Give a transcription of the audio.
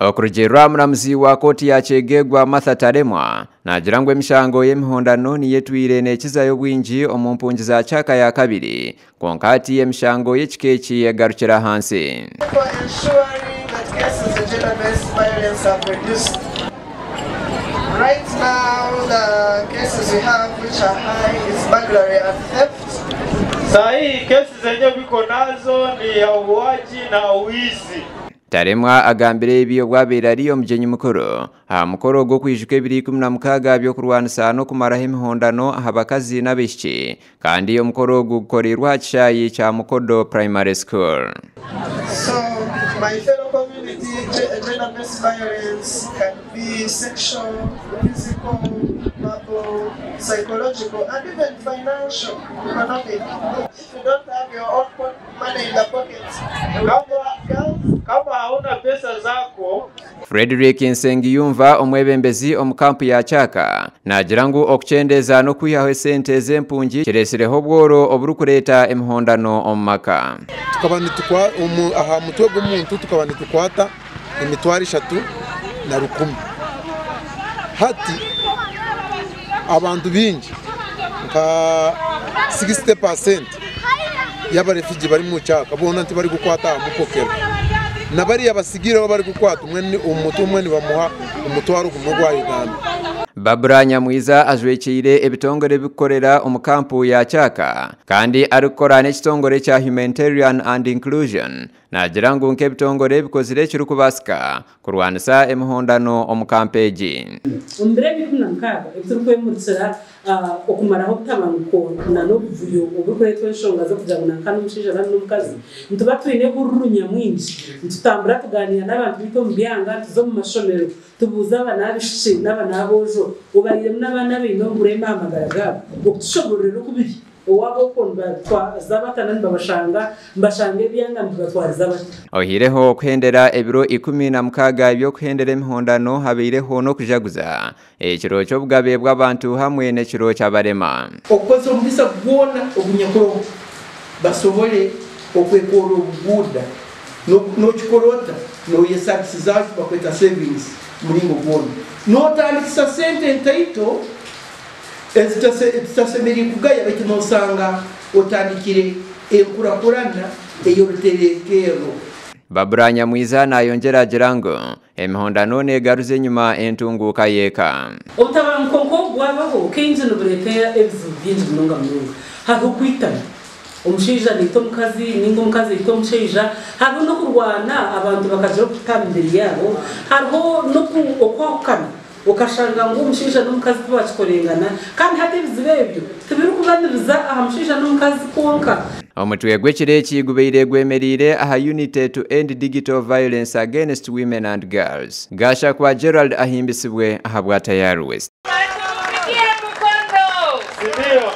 Okurugiirira aha muramuzi wa kooti ya Kyegegwa Martha Taremwa, naagira ngu emishango y'emihondano niyo etwire nekizayo obwingi omu mpungi za Kyaka ya kabiri, kwonka hati emishango y'ekika eki egarukire ahansi. For ensuring that cases of gender-based violence have reduced. Right now, the cases we have which are high is burglary and theft. Saa hii kesi zenye viko nazo ni ya uuaji na uwizi. Taremwa agambire ebi obu abaire ari omugyenyi mukuru aha mukoro gw'okwijuka ebiro 16 by'okurwanisa n'okumaraho emihondano aha bakazi n'abaishiki, kandi omukoro ogu gukoreirwe aha kishaayi kya Mukodo Primary School. So, my fellow community, gender-based violence can be sexual, physical, verbal, psychological, and even financial, economic. If you don't have your own money in the pocket, you Kama, girls, kama hauna pesa zako. Frederick Nsengiyumva, omwebembezi omu kampu ya Kyaka, naagira ngu okukyendeeza n'okwihaho esente z'empungi kiresireho obworo oburikureeta emihondano omu maka. Tukaba nitukwa omu aha mutwe gw'omuntu tukaba nitukwata 31,000. Hati abantu bingi nka 60% y'abarefugee bari mu Kyaka boona tibarikukwata aha mupokero, na bariya basigireho barikukwata omutwe omwe nibamuha 10,000 gwa Uganda. Babura Nyamwiza ajwekiire ebitongore ebikukorera omu kampu ya Kyaka kandi arikukora n'ekitongore kya Humanitarian and Inclusion, naagira ngu nk'ebitongore bikozire ekirikubaasika kurwanisa emihondano omu kampu egi. Omu biro ebi 16 ebi turikwemurikira okumaraho obutabanguko n'obuvuyo oburikureetwa enshonga z'okugira ngu nanka n'omushaija nari n'omukazi, nituba twine ehururu nyamwingi, nitutambura tugaaniira n'abantu baitu omu byanga, tuza omu mashomero, tubuuza aba n'abaishiki n'aba n'aboojo obariiremu n'abaana abaine oburema aha magara gaabo okutushobororera oku biri owaabo, okwo nibatwaza bata na nibabashanga nibashanga ebyanga nibibatwariza bata. Ohireho okuhendera ebiro 16 eby'okuhendera emihondano, habaireho n'okujaguza ekiro ky'obugabe bw'abantu hamwe n'ekiro ky'abarema. Okukozesa omugisa gwona ogunyakuroho basobole okwekorra obuguuda. Nokikora ota? Noyesagisizaho bakweta savings, mulingo gwona notandikisa sente ntaito ezitasemeriire kugaya, baitu nosanga otandikire enkurakurana ey'oruterekerro. Babura Nyamwiza nayongyera agira ngu emihondano negaruza enyuma entunguuka y'eka. Obutabanguko nk'obu bwabaho kaingi nibureeta ebizibu bingi munonga munonga. Hariho okwitana, omushaija naita omukazi ninga omukazi aita omushaija, hariho n'okurwana abantu bakagira okuta aha mibiri yaabo, hariho n'okwahukana okashanga ngu omushaija n'omukazi tibakikorengana, kandi hati ebizibu ebyo tibirikuba nibiza aha mushaija n'omukazi kwonka. Omutwe gw'ekiro eki gubaire gwemereire aha "Unity to End Digital Violence Against Women and Girls". Gashakwa Gerald Ahimbisibwe ahabwa Tayari West.